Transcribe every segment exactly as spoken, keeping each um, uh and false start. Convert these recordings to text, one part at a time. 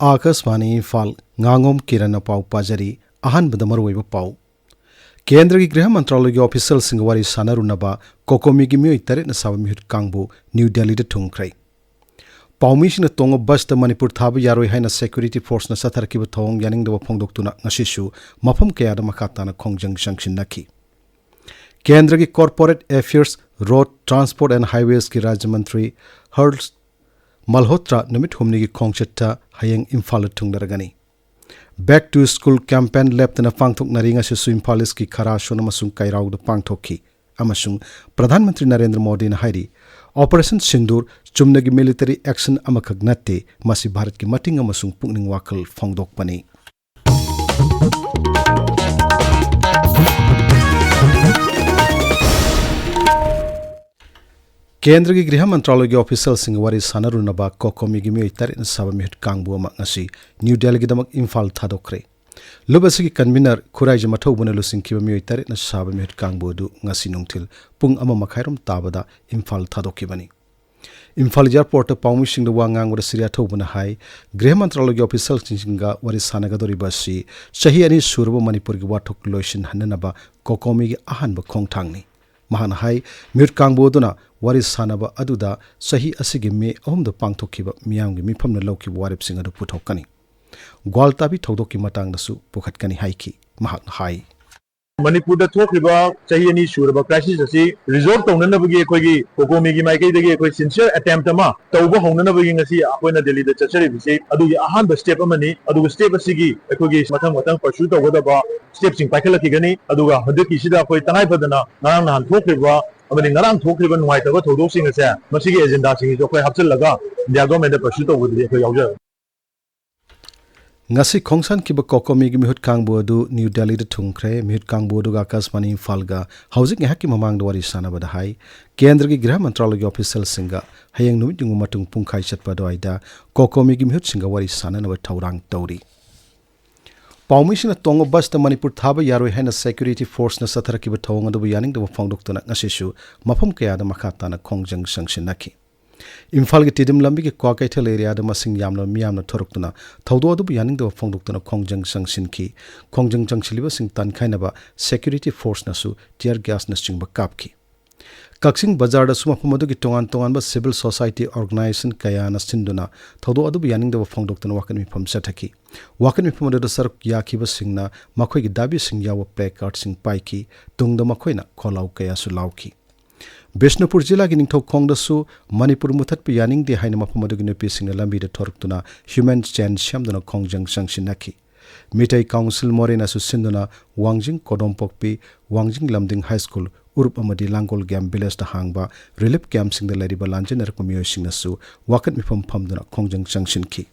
ꯑꯥꯀꯥꯁꯕꯥꯅꯤ ꯏꯝꯐꯥꯜ, ꯉꯥꯉꯣꯝ ꯀꯤꯔꯟꯅ ꯄꯥꯎ ꯄꯥꯖꯔꯤ꯫ ꯑꯍꯥꯟꯕꯗ ꯃꯔꯨꯑꯣꯏꯕ ꯄꯥꯎ꯫ ꯀꯦꯟꯗ꯭ꯔꯒꯤ ꯒ꯭ꯔꯤꯍ ꯃꯟꯇ꯭ꯔꯥꯂꯌꯒꯤ ꯑꯣꯐꯤꯁꯤꯌꯦꯜꯁꯤꯡꯒ ꯋꯥꯔꯤ ꯁꯥꯟꯅꯔꯨꯅꯕ ꯀꯣꯀꯣꯃꯤꯒꯤ ꯃꯤꯑꯣꯏ ꯇꯔꯦꯠꯅ ꯁꯥꯕ ꯃꯤꯍꯨꯠ ꯀꯥꯡꯕꯨ ꯅ꯭ꯌꯨ ꯗꯦꯜꯂꯤꯗ ꯊꯨꯡꯈ꯭ꯔꯦ꯫ ꯄꯥꯎꯃꯤꯁꯤꯡꯅ ꯇꯣꯡꯕ ꯕꯁꯇ ꯃꯅꯤꯄꯨꯔ ꯊꯥꯕ ꯌꯥꯔꯣꯏ ꯍꯥꯏꯅ ꯁꯦꯀ꯭ꯌꯨꯔꯤꯇꯤ ꯐꯣꯔꯁꯅ ꯆꯠꯊꯔꯛꯈꯤꯕ ꯊꯧꯑꯣꯡ ꯌꯥꯅꯤꯡꯗꯕ ꯐꯣꯡꯗꯣꯛꯇꯨꯅ ꯉꯁꯤꯁꯨ ꯃꯐꯝ ꯀꯌꯥꯗ ꯃꯈꯥ ꯇꯥꯅ ꯈꯣꯡꯖꯪ ꯆꯪꯁꯤꯟꯅꯈꯤ꯫ ꯀꯦꯟꯗ꯭ꯔꯒꯤ corporate affairs, road, transport and ꯍꯥꯏꯋꯦꯁꯀꯤ ꯔꯥꯖ꯭ꯌ ꯃꯟꯇ꯭ꯔꯤ ꯍꯔꯁ ꯃꯜꯍꯣꯇ꯭ꯔꯥ ꯅꯨꯃꯤꯠ ꯍꯨꯝꯅꯤꯒꯤ ꯈꯣꯡꯆꯠꯇ ꯍꯌꯦꯡ ꯏꯝꯐꯥꯜꯗ ꯊꯨꯡꯂꯔꯒꯅꯤ꯫ Back to School campaign ꯂꯦꯞꯇꯅ ꯄꯥꯡꯊꯣꯛꯅꯔꯤ꯫ ꯉꯁꯤꯁꯨ ꯏꯝꯐꯥꯜ ꯏꯁꯀꯤ ꯈꯔꯥꯁꯣꯟ ꯑꯃꯁꯨꯡ ꯀꯩꯔꯥꯎꯗ ꯄꯥꯡꯊꯣꯛꯈꯤ꯫ ꯑꯃꯁꯨꯡ ꯄ꯭ꯔꯙꯥꯟ ꯃꯟꯇ꯭ꯔꯤ ꯅꯔꯦꯟꯗ꯭ꯔ ꯃꯣꯗꯤꯅ ꯍꯥꯏꯔꯤ, ꯑꯣꯄꯔꯦꯁꯟ ꯁꯤꯟꯗꯨꯔ ꯆꯨꯝꯅꯒꯤ ꯃꯤꯂꯤꯇꯔꯤ ꯑꯦꯛꯁꯟ ꯑꯃꯈꯛ ꯅꯠꯇꯦ, ꯃꯁꯤ ꯚꯥꯔꯠꯀꯤ ꯃꯇꯤꯡ ꯑꯃꯁꯨꯡ ꯄꯨꯛꯅꯤꯡ ꯋꯥꯈꯜ ꯐꯣꯡꯗꯣꯛꯄꯅꯤ꯫ ꯀꯦꯟꯗ꯭ꯔꯒꯤ ꯒ꯭ꯔꯤꯍ ꯃꯟꯇ꯭ꯔꯥꯂꯌꯒꯤ ꯑꯣꯐꯤꯁꯤꯌꯦꯜꯁꯤꯡꯒ ꯋꯥꯔꯤ ꯁꯥꯟꯅꯔꯨꯅꯕ ꯀꯣꯀꯣꯃꯤꯒꯤ ꯃꯤꯑꯣꯏ ꯇꯔꯦꯠꯅ ꯁꯥꯕ ꯃꯤꯍꯨꯠ ꯀꯥꯡꯕꯨ ꯑꯃ ꯉꯁꯤ ꯅ꯭ꯌꯨ ꯗꯦꯜꯂꯤꯒꯤꯗꯃꯛ ꯏꯝꯐꯥꯜ ꯊꯥꯗꯣꯛꯈ꯭ꯔꯦ꯫ ꯂꯨꯞ ꯑꯁꯤꯒꯤ ꯀꯟꯚꯤꯅꯔ ꯈꯨꯔꯥꯏꯖ ꯃꯊꯧꯕꯅ ꯂꯨꯆꯤꯡꯈꯤꯕ ꯃꯤꯑꯣꯏ ꯇꯔꯦꯠꯅ ꯁꯥꯕ ꯃꯤꯍꯨꯠ ꯀꯥꯡꯕꯨ ꯑꯗꯨ ꯉꯁꯤ ꯅꯨꯡꯊꯤꯜ ꯄꯨꯡ ꯑꯃ ꯃꯈꯥꯏꯔꯣꯝ ꯇꯥꯕꯗ ꯏꯝꯐꯥꯜ ꯊꯥꯗꯣꯛꯈꯤꯕꯅꯤ꯫ ꯏꯝꯐꯥꯜ ꯑꯦꯌꯔꯄꯣꯔꯠꯇ ꯄꯥꯎꯃꯤꯁꯤꯡꯗ ꯋꯥ ꯉꯥꯡꯕꯗ ꯁ꯭ꯔꯤ ꯑꯊꯧꯕꯅ ꯍꯥꯏ, ꯒ꯭ꯔꯤꯍ ꯃꯟꯇ꯭ꯔꯥꯂꯌꯒꯤ ꯑꯣꯐꯤꯁꯤꯌꯦꯜꯁꯤꯡꯒ ꯋꯥꯔꯤ ꯁꯥꯟꯅꯒꯗꯧꯔꯤꯕ ꯑꯁꯤ ꯆꯍꯤ ꯑꯅꯤ ꯁꯨꯔꯕ ꯃꯅꯤꯄꯨꯔꯒꯤ ꯋꯥꯊꯣꯛ ꯂꯣꯏꯁꯤꯟꯍꯟꯅꯅꯕ ꯀꯣꯀꯣꯃꯤꯒꯤ ꯑꯍꯥꯟꯕ ꯈꯣꯡꯊꯥꯡꯅꯤ꯫ ꯃꯍꯥꯛꯅ ꯍꯥꯏ, ꯃꯤꯍꯨꯠ ꯀꯥꯡꯕꯨ ꯑꯗꯨꯅ ꯋꯥꯔꯤ ꯁꯥꯟꯅꯕ ꯑꯗꯨꯗ ꯆꯍꯤ ꯑꯁꯤꯒꯤ ꯃꯦ ꯑꯍꯨꯝꯗ ꯄꯥꯡꯊꯣꯛꯈꯤꯕ ꯃꯤꯌꯥꯝꯒꯤ ꯃꯤꯐꯝꯅ ꯂꯧꯈꯤꯕ ꯋꯥꯔꯦꯞꯁꯤꯡ ꯑꯗꯨ ꯄꯨꯊꯣꯛꯀꯅꯤ꯫ ꯒ꯭ꯋꯥꯜꯇꯥꯕꯤ ꯊꯧꯗꯣꯛꯀꯤ ꯃꯇꯥꯡꯗꯁꯨ ꯄꯨꯈꯠꯀꯅꯤ ꯍꯥꯏꯈꯤ꯫ ꯃꯍꯥꯛꯅ ꯍꯥꯏ, ꯃꯅꯤꯄꯨꯔꯗ ꯊꯣꯛꯈ꯭ꯔꯤꯕ ꯆꯍꯤ ꯑꯅꯤ ꯁꯨꯔꯕ ꯀ꯭ꯔꯥꯏꯁꯤꯁ ꯑꯁꯤ ꯔꯤꯖꯣꯜꯚ ꯇꯧꯅꯅꯕꯒꯤ ꯑꯩꯈꯣꯏꯒꯤ ꯀꯣꯀꯣꯃꯤꯒꯤ ꯃꯥꯏꯀꯩꯗꯒꯤ ꯑꯩꯈꯣꯏ ꯁꯤꯟꯁꯤꯌꯔ ꯑꯦꯇꯦꯝꯞ ꯑꯃ ꯇꯧꯕ ꯍꯧꯅꯅꯕꯒꯤ ꯉꯁꯤ ꯑꯩꯈꯣꯏꯅ ꯗꯦꯜꯂꯤꯗ ꯆꯠꯆꯔꯤꯕꯁꯤ ꯑꯗꯨꯒꯤ ꯑꯍꯥꯟꯕ ꯁ꯭ꯇꯦꯞ ꯑꯃꯅꯤ꯫ ꯑꯗꯨꯒ ꯁ꯭ꯇꯦꯞ ꯑꯁꯤꯒꯤ ꯑꯩꯈꯣꯏꯒꯤ ꯃꯊꯪ ꯃꯊꯪ ꯄꯔꯁꯨ ꯇꯧꯒꯗꯕ ꯁ꯭ꯇꯦꯞꯁꯤꯡ ꯄꯥꯏꯈꯠꯂꯛꯈꯤꯒꯅꯤ꯫ ꯑꯗꯨꯒ ꯍꯟꯗꯛꯀꯤꯁꯤꯗ ꯑꯩꯈꯣꯏ ꯇꯉꯥꯏ ꯐꯗꯅ ꯉꯔꯥꯡ ꯅꯍꯥꯟ ꯊꯣꯛꯈ꯭ꯔꯤꯕ ꯑꯃꯗꯤ ꯉꯔꯥꯡ ꯊꯣꯛꯈ꯭ꯔꯤꯕ ꯅꯨꯡꯉꯥꯏꯇꯕ ꯊꯧꯗꯣꯛꯁꯤꯡ ꯑꯁꯦ ꯃꯁꯤꯒꯤ ꯑꯦꯖꯦꯟꯗꯥꯁꯤꯡꯁꯤꯁꯨ ꯑꯩꯈꯣꯏ ꯍꯥꯞꯆꯤꯜꯂꯒ ꯏꯟꯗꯤꯌꯥ ꯒꯣꯔꯃꯦꯟꯗ ꯄꯔꯁꯨ ꯇꯧꯕꯗꯗꯤ ꯑꯩꯈꯣꯏ ꯌꯥꯎꯖꯔꯒꯦ꯫ ꯉꯁꯤ ꯈꯣꯡꯁꯥꯟꯈꯤꯕ ꯀꯣꯀꯣꯃꯤꯒꯤ ꯃꯤꯍꯨꯠ ꯀꯥꯡꯕꯨ ꯑꯗꯨ ꯅ꯭ꯌꯨ ꯗꯦꯜꯂꯤꯗ ꯊꯨꯡꯈ꯭ꯔꯦ꯫ ꯃꯤꯍꯨꯠ ꯀꯥꯡꯕꯨ ꯑꯗꯨꯒ ꯑꯥꯀꯥꯁꯕꯥꯅꯤ ꯏꯝꯐꯥꯜꯒ ꯍꯧꯖꯤꯛ ꯉꯥꯏꯍꯥꯛꯀꯤ ꯃꯃꯥꯡꯗ ꯋꯥꯔꯤ ꯁꯥꯟꯅꯕꯗ ꯍꯥꯏ, ꯀꯦꯟꯗ꯭ꯔꯒꯤ ꯒ꯭ꯔꯤꯍ ꯃꯟꯇ꯭ꯔꯥꯂꯌꯒꯤ ꯑꯣꯐꯤꯁꯤꯌꯦꯜꯁꯤꯡꯒ ꯍꯌꯦꯡ ꯅꯨꯃꯤꯠ ꯌꯨꯡꯕ ꯃꯇꯨꯡ ꯄꯨꯡꯈꯥꯏ ꯆꯠꯄ ꯑꯗꯨꯋꯥꯏꯗ ꯀꯣꯀꯣꯃꯤꯒꯤ ꯃꯤꯍꯨꯠꯁꯤꯡꯒ ꯋꯥꯔꯤ ꯁꯥꯟꯅꯅꯕ ꯊꯧꯔꯥꯡ ꯇꯧꯔꯤ꯫ ꯄꯥꯎꯃꯤꯁꯤꯡꯅ ꯇꯣꯡꯕ ꯕꯁꯇ ꯃꯅꯤꯄꯨꯔ ꯊꯥꯕ ꯌꯥꯔꯣꯏ ꯍꯥꯏꯅ ꯁꯦꯀ꯭ꯌꯨꯔꯤꯇꯤ ꯐꯣꯔꯁꯅ ꯆꯠꯊꯔꯛꯈꯤꯕ ꯊꯧꯑꯣꯡ ꯑꯗꯨꯕꯨ ꯌꯥꯅꯤꯡꯗꯕ ꯐꯣꯡꯗꯣꯛꯇꯨꯅ ꯉꯁꯤꯁꯨ ꯃꯐꯝ ꯀꯌꯥꯗ ꯃꯈꯥ ꯇꯥꯅ ꯈꯣꯡꯖꯪ ꯆꯪꯁꯤꯟꯅꯈꯤ꯫ ꯏꯝꯐꯥꯜꯒꯤ ꯇꯤꯗꯤꯝ ꯂꯝꯕꯤꯒꯤ ꯀ꯭ꯋꯥꯀꯩꯊꯦꯜ ꯑꯦꯔꯤꯌꯥꯗ ꯃꯁꯤꯡ ꯌꯥꯝꯂꯕ ꯃꯤꯌꯥꯝꯅ ꯊꯣꯔꯛꯇꯨꯅ ꯊꯧꯗꯣꯛ ꯑꯗꯨꯕꯨ ꯌꯥꯅꯤꯡꯗꯕ ꯐꯣꯡꯗꯣꯛꯇꯨꯅ ꯈꯣꯡꯖꯪ ꯆꯪꯁꯤꯟꯈꯤ꯫ ꯈꯣꯡꯖꯪ ꯆꯪꯁꯤꯜꯂꯤꯕꯁꯤꯡ ꯇꯥꯟꯈꯥꯏꯅꯕ ꯁꯦꯀ꯭ꯌꯨꯔꯤꯇꯤ ꯐꯣꯔꯁꯅꯁꯨ ꯇꯤꯌꯔ ꯒ꯭ꯌꯥꯁꯅꯆꯤꯡꯕ ꯀꯥꯞꯈꯤ꯫ ꯀꯛꯆꯤꯡ ꯕꯖꯥꯔꯗꯁꯨ ꯃꯐꯝ ꯑꯗꯨꯒꯤ ꯇꯣꯉꯥꯟ ꯇꯣꯉꯥꯟꯕ ꯁꯤꯚꯤꯜ ꯁꯣꯁꯥꯏꯇꯤ ꯑꯣꯔꯒꯅꯥꯏꯖꯦꯁꯟ ꯀꯌꯥꯅ ꯁꯤꯟꯗꯨꯅ ꯊꯧꯗꯣꯛ ꯑꯗꯨꯕꯨ ꯌꯥꯅꯤꯡꯗꯕ ꯐꯣꯡꯗꯣꯛꯇꯨꯅ ꯋꯥꯀꯠ ꯃꯤꯐꯝ ꯆꯠꯊꯈꯤ꯫ ꯋꯥꯀꯠ ꯃꯤꯐꯝ ꯑꯗꯨꯗ ꯁꯔꯨꯛ ꯌꯥꯈꯤꯕꯁꯤꯡꯅ ꯃꯈꯣꯏꯒꯤ ꯗꯥꯕꯤꯁꯤꯡ ꯌꯥꯎꯕ ꯄ꯭ꯂꯦ ꯀꯥꯔꯗꯁꯤꯡ ꯄꯥꯏꯈꯤ꯫ ꯇꯨꯡꯗ ꯃꯈꯣꯏꯅ ꯈꯣꯜꯂꯥꯎ ꯀꯌꯥꯁꯨ ꯂꯥꯎꯈꯤ꯫ ꯕꯤꯁꯅꯨꯄꯨꯔ ꯖꯤꯂꯥꯒꯤ ꯅꯤꯡꯊꯧꯈꯣꯡꯗꯁꯨ ꯃꯅꯤꯄꯨꯔ ꯃꯨꯊꯠꯄ ꯌꯥꯅꯤꯡꯗꯦ ꯍꯥꯏꯅ ꯃꯐꯝ ꯑꯗꯨꯒꯤ ꯅꯨꯄꯤꯁꯤꯡꯅ ꯂꯝꯕꯤꯗ ꯊꯣꯔꯛꯇꯨꯅ ꯍ꯭ꯌꯨꯃꯦꯟ ꯆꯦꯟ ꯁꯦꯝꯗꯨꯅ ꯈꯣꯡꯖꯪ ꯆꯪꯁꯤꯟꯅꯈꯤ꯫ ꯃꯤꯇꯩ ꯀꯥꯎꯟꯁꯤꯜ ꯃꯣꯔꯦꯅꯁꯨ ꯁꯤꯟꯗꯨꯅ ꯋꯥꯡꯖꯤꯡ ꯀꯣꯗꯣꯝꯄꯣꯛꯄꯤ, ꯋꯥꯡꯖꯤꯡ ꯂꯝꯗꯤꯡ ꯍꯥꯏ ꯁ꯭ꯀꯨꯜ, ꯎꯔꯨꯞ ꯑꯃꯗꯤ ꯂꯥꯡꯒꯣꯜ ꯒꯦꯝ ꯚꯤꯂꯦꯖꯇ ꯍꯥꯡꯕ ꯔꯤꯂꯤꯐ ꯀꯦꯝꯞꯁꯤꯡꯗ ꯂꯩꯔꯤꯕ ꯂꯥꯟꯖꯦꯟꯅꯔꯛꯄ ꯃꯤꯑꯣꯏꯁꯤꯡꯅꯁꯨ ꯋꯥꯀꯠ ꯃꯤꯐꯝ ꯐꯝꯗꯨꯅ ꯈꯣꯡꯖꯪ ꯆꯪꯁꯤꯟꯈꯤ꯫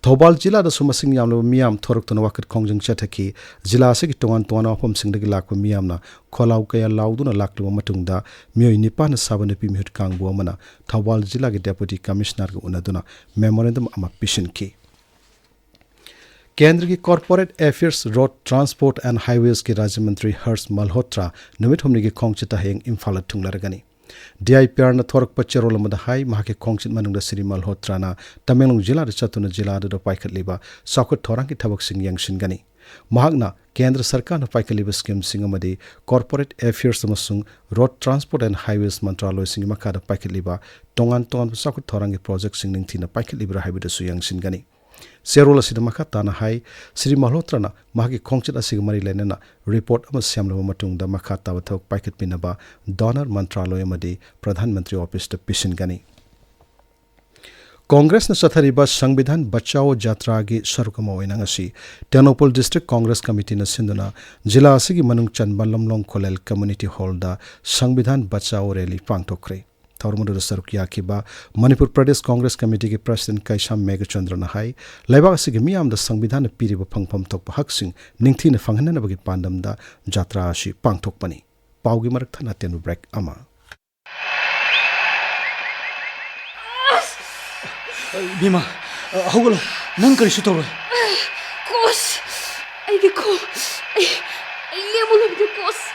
ꯊꯧꯕꯥꯜ ꯖꯤꯂꯥꯗꯁꯨ ꯃꯁꯤꯡ ꯌꯥꯝꯂꯕ ꯃꯤꯌꯥꯝ ꯊꯣꯔꯛꯇꯨꯅ ꯋꯥꯀꯠ ꯈꯣꯡꯖꯪ ꯆꯠꯊꯈꯤ꯫ ꯖꯤꯂꯥ ꯑꯁꯤꯒꯤ ꯇꯣꯉꯥꯟ ꯇꯣꯉꯥꯟꯕ ꯃꯐꯝꯁꯤꯡꯗꯒꯤ ꯂꯥꯛꯄ ꯃꯤꯌꯥꯝꯅ ꯈꯣꯜꯂꯥꯎ ꯀꯌꯥ ꯂꯥꯎꯗꯨꯅ ꯂꯥꯛꯂꯕ ꯃꯇꯨꯡꯗ ꯃꯤꯑꯣꯏ ꯅꯤꯄꯥꯟꯅ ꯁꯥꯕ ꯅꯨꯄꯤ ꯃꯤꯍꯨꯠ ꯀꯥꯡꯕꯨ ꯑꯃꯅ ꯊꯧꯕꯥꯜ ꯖꯤꯂꯥꯒꯤ ꯗꯦꯄꯨꯇꯤ ꯀꯃꯤꯁꯅꯔꯒ ꯎꯅꯗꯨꯅ ꯃꯦꯃꯣꯔꯦꯟꯗꯝ ꯑꯃ ꯄꯤꯁꯤꯟꯈꯤ꯫ ꯀꯦꯟꯗ꯭ꯔꯒꯤ corporate affairs, road transport and ꯍꯥꯏꯋꯦꯁꯀꯤ ꯔꯥꯖ꯭ꯌ ꯃꯟꯇ꯭ꯔꯤ ꯍꯔꯁ ꯃꯜꯍꯣꯇ꯭ꯔꯥ ꯅꯨꯃꯤꯠ ꯍꯨꯝꯅꯤꯒꯤ ꯈꯣꯡꯆꯠꯇ ꯍꯌꯦꯡ ꯏꯝꯐꯥꯜꯗ ꯊꯨꯡꯂꯔꯒꯅꯤ꯫ ꯗꯤ ꯑꯥꯏ ꯄꯤ ꯑꯥꯔꯅ ꯊꯣꯔꯛꯄ ꯆꯦꯔꯣꯜ ꯑꯃꯗ ꯍꯥꯏ, ꯃꯍꯥꯛꯀꯤ ꯈꯣꯡꯆꯠ ꯃꯅꯨꯡꯗ ꯁ꯭ꯔꯤ ꯃꯜꯍꯣꯇ꯭ꯔꯥꯅ ꯇꯃꯦꯡꯂꯣꯡ ꯖꯤꯂꯥꯗ ꯆꯠꯇꯨꯅ ꯖꯤꯂꯥ ꯑꯗꯨꯗ ꯄꯥꯏꯈꯠꯂꯤꯕ ꯆꯥꯎꯈꯠ ꯊꯧꯔꯥꯡꯒꯤ ꯊꯕꯛꯁꯤꯡ ꯌꯦꯡꯁꯤꯟꯒꯅꯤ꯫ ꯃꯍꯥꯛꯅ ꯀꯦꯟꯗ꯭ꯔ ꯁꯔꯀꯥꯔꯅ ꯄꯥꯏꯈꯠꯂꯤꯕ ꯁ꯭ꯀꯤꯝꯁꯤꯡ ꯑꯃꯗꯤ ꯀꯣꯔꯄꯣꯔꯦꯠ ꯑꯦꯐꯤꯌꯔꯁ ꯑꯃꯁꯨꯡ ꯔꯣꯗ ꯇ꯭ꯔꯥꯟꯁꯄꯣꯔꯠ ꯑꯦꯟ ꯍꯥꯏꯋꯦꯁ ꯃꯟꯇ꯭ꯔꯥꯂꯣꯏꯁꯤꯡꯒꯤ ꯃꯈꯥꯗ ꯄꯥꯏꯈꯠꯂꯤꯕ ꯇꯣꯉꯥꯟ ꯇꯣꯉꯥꯟꯕ ꯆꯥꯎꯈꯠ ꯊꯧꯔꯥꯡꯒꯤ ꯄ꯭ꯔꯣꯖꯦꯛꯁꯤꯡ ꯅꯤꯡꯊꯤꯅ ꯄꯥꯏꯈꯠꯂꯤꯕ꯭ꯔꯥ ꯍꯥꯏꯕꯗꯨꯁꯨ ꯌꯦꯡꯁꯤꯟꯒꯅꯤ꯫ ꯆꯦꯔꯣꯜ ꯑꯁꯤꯗ ꯃꯈꯥ ꯇꯥꯅ ꯍꯥꯏ, ꯁ꯭ꯔꯤ ꯃꯜꯍꯣꯇ꯭ꯔꯥꯅ ꯃꯍꯥꯛꯀꯤ ꯈꯣꯡꯆꯠ ꯑꯁꯤꯒ ꯃꯔꯤ ꯂꯩꯅꯅ ꯔꯤꯄꯣꯔꯠ ꯑꯃ ꯁꯦꯝꯂꯕ ꯃꯇꯨꯡꯗ ꯃꯈꯥ ꯇꯥꯕ ꯊꯕꯛ ꯄꯥꯏꯈꯠꯄꯤꯅꯕ ꯗꯣꯅꯔ ꯃꯟꯇ꯭ꯔꯥꯂꯣꯏ ꯑꯃꯗꯤ ꯄ꯭ꯔꯙꯥꯟ ꯃꯟꯇ꯭ꯔꯤ ꯑꯣꯐꯤꯁꯇ ꯄꯤꯁꯤꯟꯒꯅꯤ꯫ ꯀꯣꯡꯒ꯭ꯔꯦꯁꯅ ꯆꯠꯊꯔꯤꯕ ꯁꯪꯕꯤꯙꯥꯟ ꯕꯆꯥꯑꯣ ꯖꯥꯇ꯭ꯔꯥꯒꯤ ꯁꯔꯨꯛ ꯑꯃ ꯑꯣꯏꯅ ꯉꯁꯤ ꯇꯦꯡꯅꯧꯄꯜ ꯗꯤꯁꯇ꯭ꯔꯤꯛ ꯀꯣꯡꯒ꯭ꯔꯦꯁ ꯀꯃꯤꯇꯤꯅ ꯁꯤꯟꯗꯨꯅ ꯖꯤꯂꯥ ꯑꯁꯤꯒꯤ ꯃꯅꯨꯡ ꯆꯟꯕ ꯂꯝꯂꯣꯡ ꯈꯨꯂꯦꯜ ꯀꯝꯃ꯭ꯌꯨꯅꯤꯇꯤ ꯍꯣꯜꯗ ꯁꯪꯕꯤꯙꯥꯟ ꯕꯆꯥꯑꯣ ꯔꯦꯂꯤ ꯄꯥꯡꯊꯣꯛꯈ꯭ꯔꯦ꯫ ꯊꯧꯔꯝ ꯑꯗꯨꯗ ꯁꯔꯨꯛ ꯌꯥꯈꯤꯕ ꯃꯅꯤꯄꯨꯔ ꯄ꯭ꯔꯗꯦꯁ ꯀꯣꯡꯒ꯭ꯔꯦꯁ ꯀꯃꯤꯇꯤꯒꯤ ꯄ꯭ꯔꯁꯤꯗꯦꯟꯠ ꯀꯩꯁꯥꯝ ꯃꯦꯘꯆꯟꯗ꯭ꯔꯅ ꯍꯥꯏ, ꯂꯩꯕꯥꯛ ꯑꯁꯤꯒꯤ ꯃꯤꯌꯥꯝꯗ ꯁꯪꯕꯤꯙꯥꯟꯅ ꯄꯤꯔꯤꯕ ꯐꯪꯐꯝ ꯊꯣꯛꯄ ꯍꯛꯁꯤꯡ ꯅꯤꯡꯊꯤꯅ ꯐꯪꯍꯟꯅꯅꯕꯒꯤ ꯄꯥꯟꯗꯝꯗ ꯖꯥꯇ꯭ꯔꯥ ꯑꯁꯤ ꯄꯥꯡꯊꯣꯛꯄꯅꯤ꯫ ꯄꯥꯎꯒꯤ ꯃꯔꯛ ꯊꯠꯅ ꯑꯇꯦꯟꯕ ꯕ꯭ꯔꯦꯛ ꯑꯃ꯫ ꯏꯕꯦꯝꯃ, ꯍꯧꯒꯠꯂꯣ꯫ ꯅꯪ ꯀꯔꯤꯁꯨ ꯇꯧꯔꯣꯏ꯫ ꯀꯣꯁ! ꯑꯩꯒꯤ ꯈꯣꯡ! ꯑꯩ, ꯑꯩ ꯂꯦꯡꯕ ꯉꯝꯗꯦ, ꯀꯣꯁ!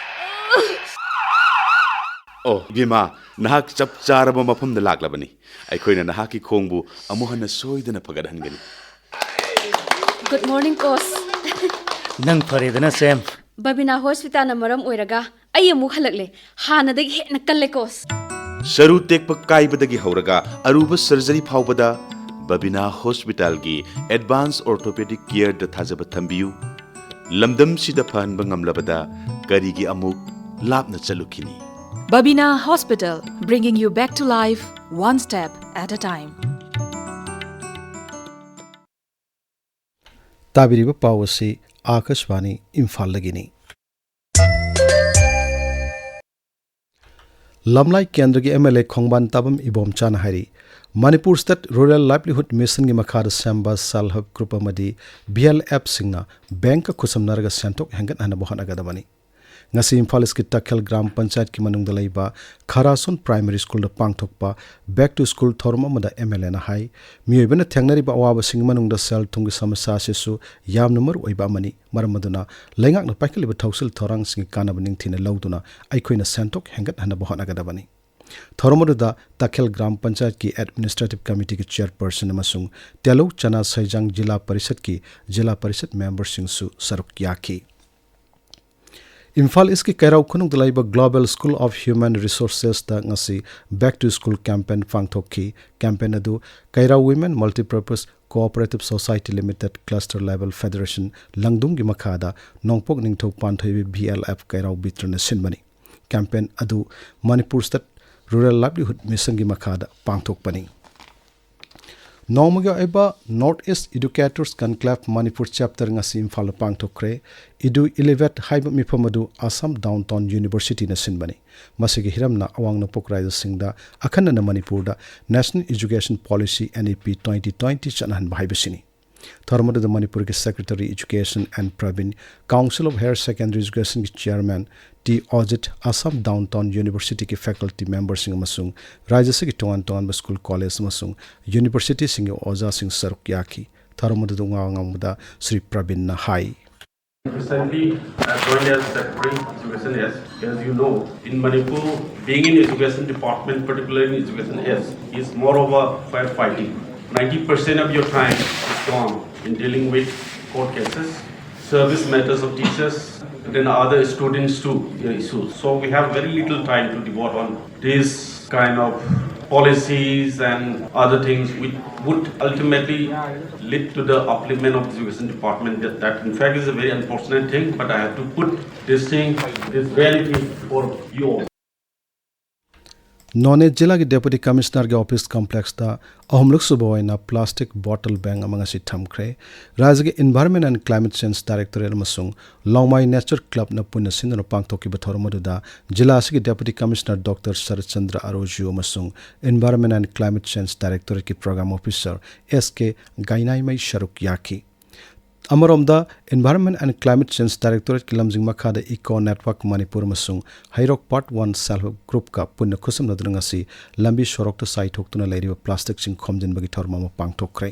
ꯑꯣ, ꯏꯕꯦꯝꯃ, ꯅꯍꯥꯛ ꯆꯞ ꯆꯥꯔꯕ ꯃꯐꯝꯗ ꯂꯥꯛꯂꯕꯅꯤ꯫ ꯑꯩꯈꯣꯏꯅ ꯅꯍꯥꯛꯀꯤ ꯈꯣꯡꯕꯨ ꯑꯃꯨꯛ ꯍꯟꯅ ꯁꯣꯏꯗꯅ ꯐꯒꯠꯍꯟꯒꯅꯤ꯫ Good morning, coach. ꯅꯪ ꯐꯔꯦꯗꯅ, ꯁꯦꯝ꯫ ꯕꯕꯤꯅꯥ ꯍꯣꯁꯄꯤꯇꯥꯜꯅ ꯃꯔꯝ ꯑꯣꯏꯔꯒ ꯑꯩ ꯑꯃꯨꯛ ꯍꯜꯂꯛꯂꯦ꯫ ꯍꯥꯟꯅꯗꯒꯤ ꯍꯦꯟꯅ ꯀꯜꯂꯦ, ꯀꯣꯁ꯫ ꯁꯔꯨ ꯇꯦꯛꯄ ꯀꯥꯏꯕꯗꯒꯤ ꯍꯧꯔꯒ ꯑꯔꯨꯕ ꯁꯔꯖꯔꯤ ꯐꯥꯎꯕꯗ ꯕꯕꯤꯅꯥ ꯍꯣꯁꯄꯤꯇꯥꯜꯒꯤ ꯑꯦꯗꯚꯥꯟꯁ ꯑꯣꯔꯊꯣꯄꯦꯗꯤꯛ ꯀꯤꯌꯔꯗ ꯊꯥꯖꯕ ꯊꯝꯕꯤꯌꯨ꯫ ꯂꯝꯗꯝꯁꯤꯗ ꯐꯍꯟꯕ ꯉꯝꯂꯕꯗ ꯀꯔꯤꯒꯤ ꯑꯃꯨꯛ ꯂꯥꯞꯅ ꯆꯠꯂꯨꯈꯤꯅꯤ? Babina Hospital, bringing you back to life, one step at a time. ꯇꯥꯕꯤꯔꯤꯕ ꯄꯥꯎ ꯑꯁꯤ ꯑꯥꯀꯥꯁꯕꯥꯅꯤ ꯏꯝꯐꯥꯜꯗꯒꯤꯅꯤ꯫ ꯂꯝꯂꯥꯏ ꯀꯦꯟꯗ꯭ꯔꯒꯤ ꯑꯦꯝ ꯑꯦꯜ ꯑꯦ ꯈꯣꯡꯕꯥꯟ ꯇꯥꯕꯝ ꯏꯕꯣꯝꯆꯥꯅ ꯍꯥꯏꯔꯤ, ꯃꯅꯤꯄꯨꯔ ꯁ꯭ꯇꯦꯠ ꯔꯨꯔꯦꯜ ꯂꯥꯏꯚꯂꯤꯍꯨꯗ ꯃꯤꯁꯟꯒꯤ ꯃꯈꯥꯗ ꯁꯦꯝꯕ ꯁꯦꯜꯐ ꯍꯦꯜꯞ ꯒ꯭ꯔꯨꯞ ꯑꯃꯗꯤ ꯚꯤ ꯑꯦꯜ ꯑꯦꯐꯁꯤꯡꯅ ꯕꯦꯡꯛꯀ ꯈꯨꯠꯁꯝꯅꯔꯒ ꯁꯦꯟꯊꯣꯛ ꯍꯦꯟꯒꯠꯍꯟꯅꯕ ꯍꯣꯠꯅꯒꯗꯕꯅꯤ꯫ ꯉꯁꯤ ꯏꯝꯐꯥꯜ ꯏꯁꯀꯤ ꯇꯈꯦꯜ ꯒ꯭ꯔꯥꯝ ꯄꯟꯆꯥꯌꯠꯀꯤ ꯃꯅꯨꯡꯗ ꯂꯩꯕ ꯈꯔꯥꯁꯣꯟ ꯄ꯭ꯔꯥꯏꯃꯔꯤ ꯁ꯭ꯀꯨꯜꯗ ꯄꯥꯡꯊꯣꯛꯄ ꯕꯦꯛ ꯇꯨ ꯁ꯭ꯀꯨꯜ ꯊꯧꯔꯝ ꯑꯃꯗ ꯑꯦꯝ ꯑꯦꯜ ꯑꯦꯅ ꯍꯥꯏ, ꯃꯤꯑꯣꯏꯕꯅ ꯊꯦꯡꯅꯔꯤꯕ ꯑꯋꯥꯕꯁꯤꯡꯒꯤ ꯃꯅꯨꯡꯗ ꯁꯦꯜ ꯊꯨꯝꯒꯤ ꯁꯃꯁ꯭ꯌꯥ ꯑꯁꯤꯁꯨ ꯌꯥꯝꯅ ꯃꯔꯨ ꯑꯣꯏꯕ ꯑꯃꯅꯤ꯫ ꯃꯔꯝ ꯑꯗꯨꯅ ꯂꯩꯉꯥꯛꯅ ꯄꯥꯏꯈꯠꯂꯤꯕ ꯊꯧꯁꯤꯜ ꯊꯧꯔꯥꯡꯁꯤꯡꯒꯤ ꯀꯥꯟꯅꯕ ꯅꯤꯡꯊꯤꯅ ꯂꯧꯗꯨꯅ ꯑꯩꯈꯣꯏꯅ ꯁꯦꯟꯊꯣꯛ ꯍꯦꯟꯒꯠꯍꯟꯅꯕ ꯍꯣꯠꯅꯒꯗꯕꯅꯤ꯫ ꯊꯧꯔꯝ ꯑꯗꯨꯗ ꯇꯈꯦꯜ ꯒ꯭ꯔꯥꯝ ꯄꯟꯆꯥꯌꯠꯀꯤ ꯑꯦꯗꯃꯤꯅꯤꯁꯇ꯭ꯔꯦꯇꯤꯚ ꯀꯃꯤꯇꯤꯒꯤ ꯆꯤꯌꯔꯄꯔꯁꯟ ꯑꯃꯁꯨꯡ ꯇꯦꯂꯧ ꯆꯅꯥ ꯁꯩꯖꯥꯡ ꯖꯤꯂꯥ ꯄꯔꯤꯁꯠꯀꯤ ꯖꯤꯂꯥ ꯄꯔꯤꯁꯠ ꯃꯦꯝꯕꯔꯁꯤꯡꯁꯨ ꯁꯔꯨꯛ ꯌꯥꯈꯤ꯫ ꯏꯝꯐꯥꯜ ꯏꯁꯀꯤ ꯀꯩꯔꯥꯎ ꯈꯨꯅꯧꯗ ꯂꯩꯕ ꯒ꯭ꯂꯣꯕꯦꯜ ꯁ꯭ꯀꯨꯜ ꯑꯣꯐ ꯍ꯭ꯌꯨꯃꯦꯟ ꯔꯤꯁꯣꯔꯁꯦꯁꯇ ꯉꯁꯤ ꯕꯦꯛ ꯇꯨ ꯁ꯭ꯀꯨꯜ ꯀꯦꯝꯄꯦꯟ ꯄꯥꯡꯊꯣꯛꯈꯤ꯫ ꯀꯦꯝꯄꯦꯟ ꯑꯗꯨ Keirao women multipurpose cooperative society limited cluster level federation ꯂꯪꯗꯨꯝꯒꯤ ꯃꯈꯥꯗ Nongpok Ningthou Panthoibi V L F Keirao ꯕꯤꯇ꯭ꯔꯅ ꯁꯤꯟꯕꯅꯤ꯫ ꯀꯦꯝꯄꯦꯟ ꯑꯗꯨ ꯃꯅꯤꯄꯨꯔ ꯁ꯭ꯇꯦꯠ ꯔꯨꯔꯦꯜ ꯂꯥꯏꯚꯂꯤꯍꯨꯗ ꯃꯤꯁꯟꯒꯤ ꯃꯈꯥꯗ ꯄꯥꯡꯊꯣꯛꯄꯅꯤ꯫ ꯅꯣꯡꯃꯒꯤ ꯑꯣꯏꯕ ꯅꯣꯔꯠ ꯏꯁ ꯏꯗꯨꯀꯦꯇꯔꯁ ꯀꯟꯀ꯭ꯂꯦꯚ ꯃꯅꯤꯄꯨꯔ ꯆꯦꯞꯇꯔ ꯉꯁꯤ ꯏꯝꯐꯥꯜꯗ ꯄꯥꯡꯊꯣꯛꯈ꯭ꯔꯦ꯫ ꯏꯗꯨ ꯏꯂꯤꯚꯦꯠ ꯍꯥꯏꯕ ꯃꯤꯐꯝ ꯑꯗꯨ ꯑꯁꯥꯝ ꯗꯥꯎꯟꯇꯥꯎꯟ ꯌꯨꯅꯤꯚꯔꯁꯤꯇꯤꯅ ꯁꯤꯟꯕꯅꯤ꯫ ꯃꯁꯤꯒꯤ ꯍꯤꯔꯝꯅ ꯑꯋꯥꯡ ꯅꯣꯡꯄꯣꯛ ꯔꯥꯏꯖ꯭ꯌꯁꯤꯡꯗ ꯑꯈꯟꯅꯅ ꯃꯅꯤꯄꯨꯔꯗ National Education Policy N E P twenty twenty ꯆꯠꯅꯍꯟꯕ ꯍꯥꯏꯕꯁꯤꯅꯤ꯫ ꯊꯧꯔꯝ ꯑꯗꯨꯗ ꯃꯅꯤꯄꯨꯔꯒꯤ secretary education N Prabin, council of higher secondary ꯏꯖꯨꯀꯦꯁꯟꯒꯤ chairman T Ojit, Assam downtown ꯌꯨꯅꯤꯚꯔꯁꯤꯇꯤꯒꯤ ꯐꯦꯀꯜꯇꯤ ꯃꯦꯝꯕꯔꯁꯤꯡ ꯑꯃꯁꯨꯡ ꯔꯥꯖ꯭ꯌꯁꯤꯒꯤ ꯇꯣꯉꯥꯟ ꯇꯣꯉꯥꯟꯕ ꯁ꯭ꯀꯨꯜ, ꯀꯣꯂꯦꯖ ꯑꯃꯁꯨꯡ ꯌꯨꯅꯤꯚꯔꯁꯤꯇꯤꯁꯤꯡꯒꯤ ꯑꯣꯖꯥꯁꯤꯡ ꯁꯔꯨꯛ ꯌꯥꯈꯤ꯫ ꯊꯧꯔꯝ ꯑꯗꯨꯗ ꯋꯥ ꯉꯥꯡꯕꯗ ꯁ꯭ꯔꯤ ꯄ꯭ꯔꯕꯤꯟꯅ ꯍꯥꯏ꯫ Recently, as Joined as Secretary Education S. As you know, in Manipur, being in education department, particularly in education S, is more of a firefighting. Ninety percent of your time is gone in dealing with court cases, service matters of teachers, and then other students too, their issues. So we have very little time to devote on these kind of policies and other things which would ultimately lead to the upliftment of the education department. That, that in fact is a very unfortunate thing, but I have to put this thing, this reality for you all. ꯅꯣꯅꯦ ꯖꯤꯂꯥꯒꯤ ꯗꯦꯄꯨꯇꯤ ꯀꯃꯤꯁꯅꯔꯒꯤ office ꯀꯝꯄ꯭ꯂꯦꯛꯁꯇ ꯑꯍꯨꯝꯂꯛ ꯁꯨꯕ ꯑꯣꯏꯅ plastic ꯕꯣꯇꯜ bank ꯑꯃ ꯉꯁꯤ ꯊꯝꯈ꯭ꯔꯦ꯫ ꯔꯥꯖ꯭ꯌꯒꯤ environment and climate change directorate ꯑꯃꯁꯨꯡ ꯂꯣꯡꯃꯥꯏ ꯅꯦꯆꯔ ꯀ꯭ꯂꯕꯅ ꯄꯨꯟꯅ ꯁꯤꯟꯗꯨꯅ ꯄꯥꯡꯊꯣꯛꯈꯤꯕ ꯊꯧꯔꯝ ꯑꯗꯨꯗ ꯖꯤꯂꯥ ꯑꯁꯤꯒꯤ ꯗꯦꯄꯨꯇꯤ ꯀꯃꯤꯁꯅꯔ ꯗꯣꯛꯇꯔ ꯁꯔꯠꯆꯟꯗ꯭ꯔ ꯑꯔꯣꯖꯨ ꯑꯃꯁꯨꯡ ꯏꯟꯚꯥꯏꯔꯟꯃꯦꯟ ꯑꯦꯟ ꯀ꯭ꯂꯥꯏꯃꯦꯠ ꯆꯦꯟꯖ ꯗꯥꯏꯔꯦꯛꯇꯣꯔꯦꯠꯀꯤ programme officer S K Gainaimei ꯁꯔꯨꯛ ꯌꯥꯈꯤ꯫ ꯑꯃꯔꯣꯝꯗ, ꯏꯟꯚꯥꯏꯔꯟꯃꯦꯟ ꯑꯦꯟ ꯀ꯭ꯂꯥꯏꯃꯦꯠ ꯆꯦꯟꯖ ꯗꯥꯏꯔꯦꯛꯇꯣꯔꯦꯠꯀꯤ ꯂꯝꯖꯤꯡ ꯃꯈꯥꯗ ꯏꯀꯣ ꯅꯦꯠꯋꯥꯔꯛ ꯃꯅꯤꯄꯨꯔ ꯑꯃꯁꯨꯡ Heirok part one self help ꯒ꯭ꯔꯨꯞꯀ ꯄꯨꯟꯅ ꯈꯨꯠꯁꯝꯅꯗꯨꯅ ꯉꯁꯤ ꯂꯝꯕꯤ ꯁꯣꯔꯣꯛꯇ ꯆꯥꯏꯊꯣꯛꯇꯨꯅ ꯂꯩꯔꯤꯕ ꯄ꯭ꯂꯥꯁꯇꯤꯛꯁꯤꯡ ꯈꯣꯝꯖꯤꯟꯕꯒꯤ ꯊꯧꯔꯝ ꯑꯃ ꯄꯥꯡꯊꯣꯛꯈ꯭ꯔꯦ꯫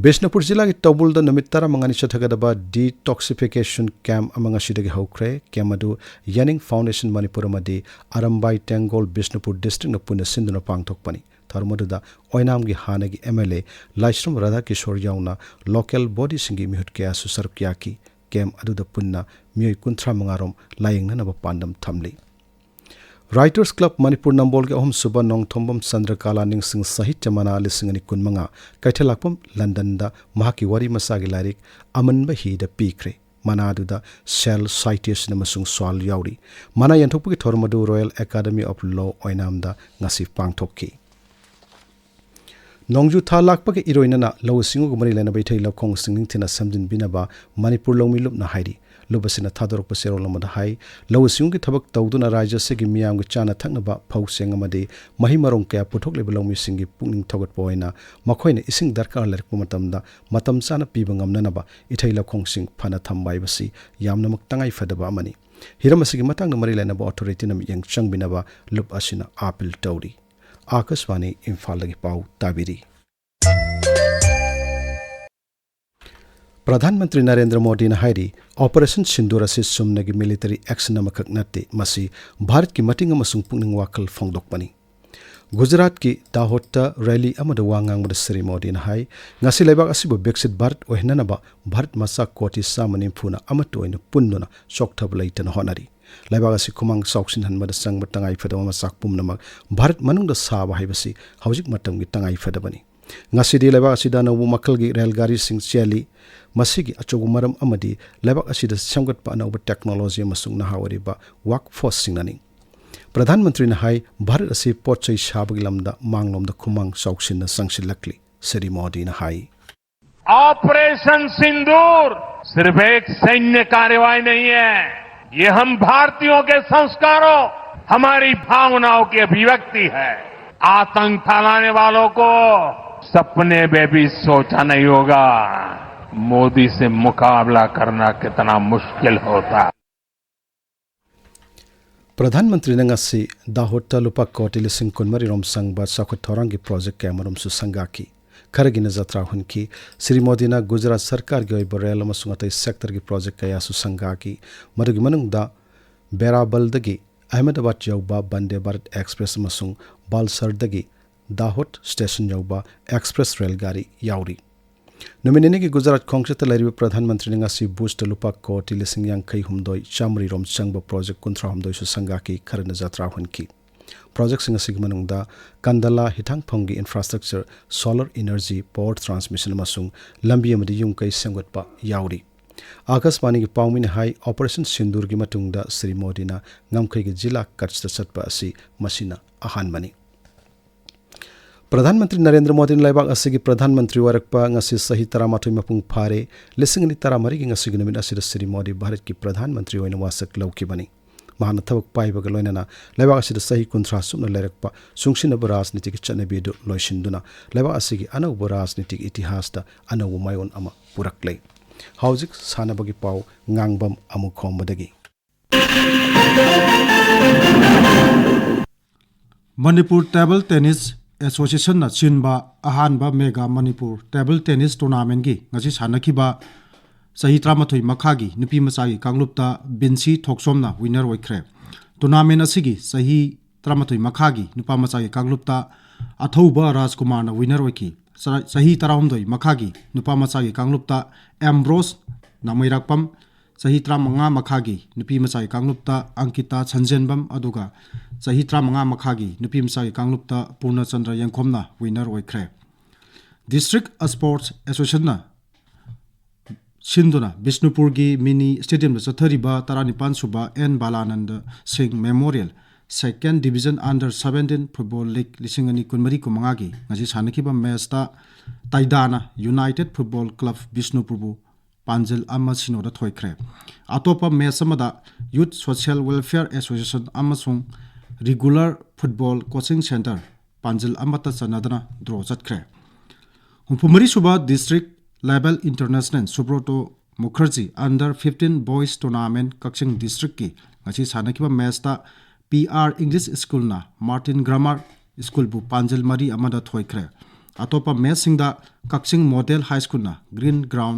ꯕꯤꯁꯅꯨꯄꯨꯔ ꯖꯤꯂꯥꯒꯤ ꯇꯧꯕꯨꯜꯗ ꯅꯨꯃꯤꯠ ꯇꯔꯥꯃꯉꯥꯅꯤ ꯆꯠꯊꯒꯗꯕ ꯗꯤꯇꯣꯛꯁꯤꯐꯤꯀꯦꯁꯟ ꯀꯦꯝꯞ ꯑꯃ ꯉꯁꯤꯗꯒꯤ ꯍꯧꯈ꯭ꯔꯦ꯫ ꯀꯦꯝꯞ ꯑꯗꯨ ꯌꯥꯅꯤꯡ ꯐꯥꯎꯟꯗꯦꯁꯟ ꯃꯅꯤꯄꯨꯔ ꯑꯃꯗꯤ ꯑꯔꯝꯕꯥꯏ ꯇꯦꯡꯒꯣꯜ ꯕꯤꯁꯅꯨꯄꯨꯔ ꯗꯤꯁꯇ꯭ꯔꯤꯛꯅ ꯄꯨꯟꯅ ꯁꯤꯟꯗꯨꯅ ꯄꯥꯡꯊꯣꯛꯄꯅꯤ꯫ ꯊꯧꯔꯝ ꯑꯗꯨꯗ ꯑꯣꯏꯅꯥꯝꯒꯤ ꯍꯥꯟꯅꯒꯤ ꯑꯦꯝ ꯑꯦꯜ ꯑꯦ ꯂꯥꯏꯁ꯭ꯔꯝ ꯔꯥꯙꯥꯀꯤꯁꯣꯔ ꯌꯥꯎꯅ ꯂꯣꯀꯦꯜ ꯕꯣꯗꯤꯁꯤꯡꯒꯤ ꯃꯤꯍꯨꯠ ꯀꯌꯥꯁꯨ ꯁꯔꯨꯛ ꯌꯥꯈꯤ꯫ ꯀꯦꯝꯞ ꯑꯗꯨꯗ ꯄꯨꯟꯅ ꯃꯤꯑꯣꯏ ꯀꯨꯟꯊ꯭ꯔꯥ ꯃꯉꯥ ꯔꯣꯝ ꯂꯥꯌꯦꯡꯅꯅꯕ ꯄꯥꯟꯗꯝ ꯊꯝꯂꯤ꯫ ꯔꯥꯏꯇꯔꯁ ꯀ꯭ꯂꯕ ꯃꯅꯤꯄꯨꯔ ꯅꯝꯕꯣꯜꯒꯤ ꯑꯍꯨꯝꯁꯨꯕ ꯅꯣꯡꯊꯣꯝꯕꯝ ꯆꯟꯗ꯭ꯔꯀꯥꯂꯥ ꯅꯤꯡꯁꯤꯡ ꯁꯥꯍꯤꯇ꯭ꯌ ꯃꯅꯥ ꯂꯤꯁꯤꯡ ꯑꯅꯤ ꯀꯨꯟꯃꯉꯥ ꯀꯩꯊꯦꯜ ꯂꯥꯛꯄꯝ ꯂꯟꯗꯟꯗ ꯃꯍꯥꯛꯀꯤ ꯋꯥꯔꯤ ꯃꯆꯥꯒꯤ ꯂꯥꯏꯔꯤꯛ ꯑꯃꯟꯕ ꯍꯤꯗ ꯄꯤꯈ꯭ꯔꯦ꯫ ꯃꯅꯥ ꯑꯗꯨꯗ ꯁꯦꯜ, ꯁꯥꯏꯇꯦꯁꯟ ꯑꯃꯁꯨꯡ ꯁ꯭ꯋꯥꯜ ꯌꯥꯎꯔꯤ꯫ ꯃꯅꯥ ꯌꯦꯟꯊꯣꯛꯄꯒꯤ ꯊꯧꯔꯝ ꯑꯗꯨ ꯔꯣꯌꯦꯜ ꯑꯦꯀꯥꯗꯃꯤ ꯑꯣꯐ ꯂꯣ ꯑꯣꯏꯅꯥꯝꯗ ꯉꯁꯤ ꯄꯥꯡꯊꯣꯛꯈꯤ꯫ ꯅꯣꯡꯖꯨ ꯊꯥ ꯂꯥꯛꯄꯒ ꯏꯔꯣꯏꯅꯅ ꯂꯧꯎ ꯁꯤꯡꯎꯒ ꯃꯔꯤ ꯂꯩꯅꯕ ꯏꯊꯩ ꯂꯧꯈꯣꯡꯁꯤꯡ ꯅꯤꯡꯊꯤꯅ ꯁꯦꯝꯖꯤꯟꯕꯤꯅꯕ ꯃꯅꯤꯄꯨꯔ ꯂꯧꯃꯤ ꯂꯨꯞꯅ ꯍꯥꯏꯔꯤ꯫ ꯂꯨꯞ ꯑꯁꯤꯅ ꯊꯥꯗꯣꯔꯛꯄ ꯆꯦꯔꯣꯜ ꯑꯃꯗ ꯍꯥꯏ, ꯂꯧꯎ ꯁꯤꯡꯎꯒꯤ ꯊꯕꯛ ꯇꯧꯗꯨꯅ ꯔꯥꯖ꯭ꯌ ꯑꯁꯤꯒꯤ ꯃꯤꯌꯥꯝꯒꯤ ꯆꯥꯅ ꯊꯛꯅꯕ ꯐꯧ ꯆꯦꯡ ꯑꯃꯗꯤ ꯃꯍꯩ ꯃꯔꯣꯡ ꯀꯌꯥ ꯄꯨꯊꯣꯛꯂꯤꯕ ꯂꯧꯃꯤꯁꯤꯡꯒꯤ ꯄꯨꯛꯅꯤꯡ ꯊꯧꯒꯠꯄ ꯑꯣꯏꯅ ꯃꯈꯣꯏꯅ ꯏꯁꯤꯡ ꯗꯔꯀꯥꯔ ꯂꯩꯔꯛꯄ ꯃꯇꯝꯗ ꯃꯇꯝ ꯆꯥꯅ ꯄꯤꯕ ꯉꯝꯅꯅꯕ ꯏꯊꯩ ꯂꯧꯈꯣꯡꯁꯤꯡ ꯐꯅ ꯊꯝꯕ ꯍꯥꯏꯕꯁꯤ ꯌꯥꯝꯅꯃꯛ ꯇꯉꯥꯏ ꯐꯗꯕ ꯑꯃꯅꯤ꯫ ꯍꯤꯔꯝ ꯑꯁꯤꯒꯤ ꯃꯇꯥꯡꯗ ꯃꯔꯤ ꯂꯩꯅꯕ ꯑꯣꯊꯣꯔꯤꯇꯤꯅ ꯃꯤꯠꯌꯦꯡ ꯆꯪꯕꯤꯅꯕ ꯂꯨꯞ ꯑꯁꯤꯅ ꯑꯥꯄꯤꯜ ꯇꯧꯔꯤ꯫ ꯑꯥꯀꯥꯁꯕꯥꯅꯤ ꯏꯝꯐꯥꯜꯗꯒꯤ ꯄꯥꯎ ꯇꯥꯕꯤꯔꯤ꯫ ꯄ꯭ꯔꯙꯥꯟ ꯃꯟꯇ꯭ꯔꯤ ꯅꯔꯦꯟꯗ꯭ꯔ ꯃꯣꯗꯤꯅ ꯍꯥꯏꯔꯤ, ꯑꯣꯄꯔꯦꯁꯟ ꯁꯤꯟꯗꯨꯔ ꯑꯁꯤ ꯆꯨꯝꯅꯒꯤ ꯃꯤꯂꯤꯇꯔꯤ ꯑꯦꯛꯁꯟ ꯑꯃꯈꯛ ꯅꯠꯇꯦ, ꯃꯁꯤ ꯚꯥꯔꯠꯀꯤ ꯃꯇꯤꯡ ꯑꯃꯁꯨꯡ ꯄꯨꯛꯅꯤꯡ ꯋꯥꯈꯜ ꯐꯣꯡꯗꯣꯛꯄꯅꯤ꯫ ꯒꯨꯖꯔꯥꯠꯀꯤ ꯗꯥꯍꯣꯗꯇ ꯔꯦꯂꯤ ꯑꯃꯗ ꯋꯥ ꯉꯥꯡꯕꯗ ꯁ꯭ꯔꯤ ꯃꯣꯗꯤꯅ ꯍꯥꯏ, ꯉꯁꯤ ꯂꯩꯕꯥꯛ ꯑꯁꯤꯕꯨ ꯕꯤꯛꯁꯤꯠ ꯚꯥꯔꯠ ꯑꯣꯏꯍꯟꯅꯅꯕ ꯚꯥꯔꯠ ꯃꯆꯥ ꯀꯣꯇꯤ ꯆꯥꯝꯃ ꯅꯤꯐꯨꯅ ꯑꯃꯠꯇ ꯑꯣꯏꯅ ꯄꯨꯟꯗꯨꯅ ꯆꯣꯛꯊꯕ ꯂꯩꯇꯅ ꯍꯣꯠꯅꯔꯤ꯫ ꯂꯩꯕꯥꯛ ꯑꯁꯤ ꯈꯨꯃꯥꯡ ꯆꯥꯎꯁꯤꯟꯍꯟꯕꯗ ꯆꯪꯕ ꯇꯉꯥꯏꯐꯗꯕ ꯃꯆꯥꯛ ꯄꯨꯝꯅꯃꯛ ꯚꯥꯔꯠ ꯃꯅꯨꯡꯗ ꯁꯥꯕ ꯍꯥꯏꯕꯁꯤ ꯍꯧꯖꯤꯛ ꯃꯇꯝꯒꯤ ꯇꯉꯥꯏꯐꯗꯕꯅꯤ꯫ ꯉꯁꯤꯗꯤ ꯂꯩꯕꯥꯛ ꯑꯁꯤꯗ ꯑꯅꯧꯕ ꯃꯈꯜꯒꯤ ꯔꯦꯜ ꯒꯥꯔꯤꯁꯤꯡ ꯆꯦꯜꯂꯤ꯫ ꯃꯁꯤꯒꯤ ꯑꯆꯧꯕ ꯃꯔꯝ ꯑꯃꯗꯤ ꯂꯩꯕꯥꯛ ꯑꯁꯤꯗ ꯁꯦꯝꯒꯠꯄ ꯑꯅꯧꯕ ꯇꯦꯛꯅꯣꯂꯣꯖꯤ ꯑꯃꯁꯨꯡ ꯅꯍꯥ ꯑꯣꯏꯔꯤꯕ ꯋꯥꯔꯛꯐꯣꯔꯁꯁꯤꯡꯅꯅꯤ꯫ ꯄ꯭ꯔꯙꯥꯟ ꯃꯟꯇ꯭ꯔꯤꯅ ꯍꯥꯏ, ꯚꯥꯔꯠ ꯑꯁꯤ ꯄꯣꯠ ꯆꯩ ꯁꯥꯕꯒꯤ ꯂꯝꯗ ꯃꯥꯡꯂꯣꯝꯗ ꯈꯨꯃꯥꯡ ꯆꯥꯎꯁꯤꯟꯅ ꯆꯪꯁꯤꯜꯂꯛꯂꯤ꯫ ꯁ꯭ꯔꯤ ꯃꯣꯗꯤꯅ ꯍꯥꯏ, ऑपरेशन सिंदूर सिर्फ एक सैन्य कार्रवाई नहीं है, ये हम भारतीयों के संस्कारों, हमारी भावनाओं की अभिव्यक्ति है। आतंक फैलाने वालों को सपने में भी सोचा नहीं होगा, मोदी से मुकाबला करना कितना मुश्किल होता है। ꯄ꯭ꯔꯙꯥꯟ ꯃꯟꯇ꯭ꯔꯤꯅ ꯉꯁꯤ ꯗꯥꯍꯣꯗꯇ ꯂꯨꯄꯥ ꯀꯣꯇꯤ ꯂꯤꯁꯤꯡ ꯀꯨꯟꯃꯔꯤ ꯔꯣꯝ ꯆꯪꯕ ꯆꯥꯎꯈꯠ ꯊꯧꯔꯥꯡꯒꯤ ꯄ꯭ꯔꯣꯖꯦꯛ ꯀꯌꯥꯃꯔꯨꯝꯁꯨ ꯁꯪꯒꯥꯈꯤ꯫ ꯈꯔꯒꯤꯅ ꯖꯇ꯭ꯔꯥ ꯍꯨꯟꯈꯤ꯫ ꯁ꯭ꯔꯤ ꯃꯣꯗꯤꯅ ꯒꯨꯖꯔꯥꯠ ꯁꯔꯀꯥꯔꯒꯤ ꯑꯣꯏꯕ ꯔꯦꯜ ꯑꯃꯁꯨꯡ ꯑꯇꯩ ꯁꯦꯛꯇꯔꯒꯤ ꯄ꯭ꯔꯣꯖꯦꯛ ꯀꯌꯥꯁꯨ ꯁꯪꯒꯥꯈꯤ꯫ ꯃꯗꯨꯒꯤ ꯃꯅꯨꯡꯗ ꯕꯦꯔꯥꯕꯜꯗꯒꯤ ꯑꯍꯃꯦꯗꯥꯕꯥꯗ ꯌꯧꯕ ꯕꯟꯗꯦ ꯚꯥꯔꯠ ꯑꯦꯛꯁꯄ꯭ꯔꯦꯁ ꯑꯃꯁꯨꯡ ꯕꯥꯜꯁꯔꯗꯒꯤ ꯗꯥꯍꯣꯗ ꯁ꯭ꯇꯦꯁꯟ ꯌꯧꯕ ꯑꯦꯛꯁꯄ꯭ꯔꯦꯁ ꯔꯦꯜ ꯒꯥꯔꯤ ꯌꯥꯎꯔꯤ꯫ ꯅꯨꯃꯤꯠ ꯅꯤꯅꯤꯒꯤ ꯒꯨꯖꯔꯥꯠ ꯈꯣꯡꯆꯠꯇ ꯂꯩꯔꯤꯕ ꯄ꯭ꯔꯙꯥꯟ ꯃꯟꯇ꯭ꯔꯤꯅ ꯉꯁꯤ ꯚꯨꯖꯇ ꯂꯨꯄꯥ ꯀꯣꯇꯤ ꯂꯤꯁꯤꯡ ꯌꯥꯡꯈꯩ ꯍꯨꯝꯗꯣꯏ ꯆꯥꯃꯔꯤ ꯔꯣꯝ ꯆꯪꯕ ꯄ꯭ꯔꯣꯖꯦꯛ ꯀꯨꯟꯊ꯭ꯔꯥ ꯍꯨꯝꯗꯣꯏꯁꯨ ꯁꯪꯒꯥꯈꯤ, ꯈꯔꯅ ꯖꯇ꯭ꯔꯥ ꯍꯨꯟꯈꯤ꯫ ꯄ꯭ꯔꯣꯖꯦꯛꯁꯤꯡ ꯑꯁꯤꯒꯤ ꯃꯅꯨꯡꯗ ꯀꯟꯗꯂꯥ ꯍꯤꯊꯥꯡꯐꯝꯒꯤ infrastructure, solar energy, power transmission ꯑꯃꯁꯨꯡ ꯂꯝꯕꯤ ꯑꯃꯗꯤ ꯌꯨꯝ ꯀꯩ ꯁꯦꯝꯒꯠꯄ ꯌꯥꯎꯔꯤ꯫ ꯑꯥꯀꯥꯁꯕꯥꯅꯤꯒꯤ ꯄꯥꯎꯃꯤꯅ ꯍꯥꯏ, ꯑꯣꯄꯔꯦꯁꯟ ꯁꯤꯟꯗꯨꯔꯒꯤ ꯃꯇꯨꯡꯗ ꯁ꯭ꯔꯤ ꯃꯣꯗꯤꯅ ꯉꯝꯈꯩꯒꯤ ꯖꯤꯂꯥ ꯀꯠꯁꯇ ꯆꯠꯄ ꯑꯁꯤ ꯃꯁꯤꯅ ꯑꯍꯥꯟꯕꯅꯤ꯫ ꯄ꯭ꯔꯙꯥꯟ ꯃꯟꯇ꯭ꯔꯤ ꯅꯔꯦꯟꯗ꯭ꯔ ꯃꯣꯗꯤꯅ ꯂꯩꯕꯥꯛ ꯑꯁꯤꯒꯤ ꯄ꯭ꯔꯙꯥꯟ ꯃꯟꯇ꯭ꯔꯤ ꯑꯣꯏꯔꯛꯄ ꯉꯁꯤ ꯆꯍꯤ ꯇꯔꯥꯃꯥꯊꯣꯏ ꯃꯄꯨꯡ ꯐꯥꯔꯦ꯫ ꯂꯤꯁꯤꯡ ꯑꯅꯤ ꯇꯔꯥꯃꯔꯤꯒꯤ ꯉꯁꯤꯒꯤ ꯅꯨꯃꯤꯠ ꯑꯁꯤꯗ ꯁ꯭ꯔꯤ ꯃꯣꯗꯤ ꯚꯥꯔꯠꯀꯤ ꯄ꯭ꯔꯙꯥꯟ ꯃꯟꯇ꯭ꯔꯤ ꯑꯣꯏꯅ ꯋꯥꯁꯛ ꯂꯧꯈꯤꯕꯅꯤ꯫ ꯃꯍꯥꯛꯅ ꯊꯕꯛ ꯄꯥꯏꯕꯒ ꯂꯣꯏꯅꯅ ꯂꯩꯕꯥꯛ ꯑꯁꯤꯗ ꯆꯍꯤ ꯀꯨꯟꯊ꯭ꯔꯥ ꯆꯨꯞꯅ ꯂꯩꯔꯛꯄ ꯆꯨꯡꯁꯤꯟꯅꯕ ꯔꯥꯖꯅꯤꯇꯤꯒꯤ ꯆꯠꯅꯕꯤ ꯑꯗꯨ ꯂꯣꯏꯁꯤꯟꯗꯨꯅ ꯂꯩꯕꯥꯛ ꯑꯁꯤꯒꯤ ꯑꯅꯧꯕ ꯔꯥꯖꯅꯤꯇꯤꯒꯤ ꯏꯇꯤꯍꯥꯁꯇ ꯑꯅꯧꯕ ꯃꯥꯏꯑꯣꯟ ꯑꯃ ꯄꯨꯔꯛꯂꯦ꯫ ꯍꯧꯖꯤꯛ ꯁꯥꯟꯅꯕꯒꯤ ꯄꯥꯎ, ꯉꯥꯡꯕꯝ ꯑꯃꯨꯈꯣꯝꯕꯗꯒꯤ꯫ ꯃꯅꯤꯄꯨꯔ ꯇꯦꯕꯜ ꯇꯦꯅꯤꯁ ꯑꯦꯁꯣꯁꯤꯌꯦꯁꯟꯅ ꯁꯤꯟꯕ ꯑꯍꯥꯟꯕ ꯃꯦꯒꯥ ꯃꯅꯤꯄꯨꯔ ꯇꯦꯕꯜ ꯇꯦꯅꯤꯁ ꯇꯣꯔꯅꯥꯃꯦꯟꯒꯤ ꯉꯁꯤ ꯁꯥꯟꯅꯈꯤꯕ ꯆꯍꯤ ꯇꯔꯥꯃꯥꯊꯣꯏ ꯃꯈꯥꯒꯤ ꯅꯨꯄꯤ ꯃꯆꯥꯒꯤ ꯀꯥꯡꯂꯨꯞꯇ ꯕꯤꯟꯁꯤ ꯊꯣꯛꯆꯣꯝꯅ ꯋꯤꯅꯔ ꯑꯣꯏꯈ꯭ꯔꯦ꯫ ꯇꯣꯔꯅꯥꯃꯦꯟ ꯑꯁꯤꯒꯤ ꯆꯍꯤ ꯇꯔꯥꯃꯥꯊꯣꯏ ꯃꯈꯥꯒꯤ ꯅꯨꯄꯥ ꯃꯆꯥꯒꯤ ꯀꯥꯡꯂꯨꯞꯇ ꯑꯊꯧꯕ ꯔꯥꯖꯀꯨꯃꯥꯔꯅ ꯋꯤꯅꯔ ꯑꯣꯏꯈꯤ꯫ ꯆ-, ꯆꯍꯤ ꯇꯔꯥꯍꯨꯝꯗꯣꯏ ꯃꯈꯥꯒꯤ ꯅꯨꯄꯥ ꯃꯆꯥꯒꯤ ꯀꯥꯡꯂꯨꯞꯇ ꯑꯦꯝꯕ꯭ꯔꯣꯁ ꯅꯥꯃꯩꯔꯥꯛꯄꯝ, ꯆꯍꯤ ꯇꯔꯥꯃꯉꯥ ꯃꯈꯥꯒꯤ ꯅꯨꯄꯤ ꯃꯆꯥꯒꯤ ꯀꯥꯡꯂꯨꯞꯇ ꯑꯪꯀꯤꯇꯥ ꯁꯟꯖꯦꯟꯕꯝ, ꯑꯗꯨꯒ ꯆꯍꯤ ꯇꯔꯥꯃꯉꯥ ꯃꯈꯥꯒꯤ ꯅꯨꯄꯤ ꯃꯆꯥꯒꯤ ꯀꯥꯡꯂꯨꯞꯇ ꯄꯨꯔꯅꯆꯟꯗ꯭ꯔ ꯌꯦꯡꯈꯣꯝꯅ ꯋꯤꯅꯔ ꯑꯣꯏꯈ꯭ꯔꯦ꯫ ꯗꯤꯁꯇ꯭ꯔꯤꯛ ꯁ꯭ꯄꯣꯔꯠꯁ ꯑꯦꯁꯣꯁꯤꯌꯦꯁꯟꯅ ꯁꯤꯟꯗꯨꯅ ꯕꯤꯁꯅꯨꯄꯨꯔꯒꯤ ꯃꯤꯅꯤ ꯁ꯭ꯇꯦꯗꯤꯌꯝꯗ ꯆꯠꯊꯔꯤꯕ ꯇꯔꯥꯅꯤꯄꯥꯟ ꯁꯨꯕ N Balananda Singh memorial second division under seventeen football league ꯂꯤꯁꯤꯡ ꯑꯅꯤ ꯀꯨꯟꯃꯔꯤ ꯀꯨꯟꯃꯉꯥꯒꯤ ꯉꯁꯤ ꯁꯥꯟꯅꯈꯤꯕ ꯃꯦꯆꯇ ꯇꯥꯏꯗꯥꯅ ꯌꯨꯅꯥꯏꯇꯦꯗ ꯐꯨꯠꯕꯣꯜ ꯀ꯭ꯂꯕ ꯕꯤꯁꯅꯨꯄꯨꯔꯕꯨ ꯄꯥꯟꯖꯤꯜ ꯑꯃ ꯁꯤꯅꯣꯗ ꯊꯣꯏꯈ꯭ꯔꯦ꯫ ꯑꯇꯣꯞꯄ ꯃꯦꯆ ꯑꯃꯗ ꯌꯨꯠ ꯁꯣꯁꯤꯌꯦꯜ ꯋꯦꯜꯐꯤꯌꯔ ꯑꯦꯁꯣꯁꯤꯌꯦꯁꯟ ꯑꯃꯁꯨꯡ ꯔꯤꯒꯨꯂꯔ ꯐꯨꯠꯕꯣꯜ ꯀꯣꯆꯤꯡ ꯁꯦꯟꯇꯔ ꯄꯥꯟꯖꯤꯜ ꯑꯃꯠꯇ ꯆꯟꯅꯗꯅ ꯗ꯭ꯔꯣ ꯆꯠꯈ꯭ꯔꯦ꯫ ꯍꯨꯝꯐꯨꯃꯔꯤ sub district level international Subroto Mukherjee under fifteen boys tournament ꯀꯛꯆꯤꯡ ꯗꯤꯁꯇ꯭ꯔꯤꯛꯀꯤ ꯉꯁꯤ ꯁꯥꯟꯅꯈꯤꯕ ꯃꯦꯆꯇ ꯄꯤ ꯑꯥꯔ ꯏꯪꯂꯤꯁ ꯁ꯭ꯀꯨꯜꯅ ꯃꯥꯔꯇꯤꯟ ꯒ꯭ꯔꯥꯃꯔ ꯁ꯭ꯀꯨꯜꯕꯨ ꯄꯥꯟꯖꯤꯜ ꯃꯔꯤ ꯑꯃꯗ ꯊꯣꯏꯈ꯭ꯔꯦ꯫ ꯑꯇꯣꯞꯄ ꯃꯦꯆꯁꯤꯡꯗ ꯀꯛꯆꯤꯡ ꯃꯣꯗꯦꯜ ꯍꯥꯏ ꯁ꯭ꯀꯨꯜꯅ ꯒ꯭ꯔꯤꯟ ꯒ꯭ꯔꯥꯎꯟ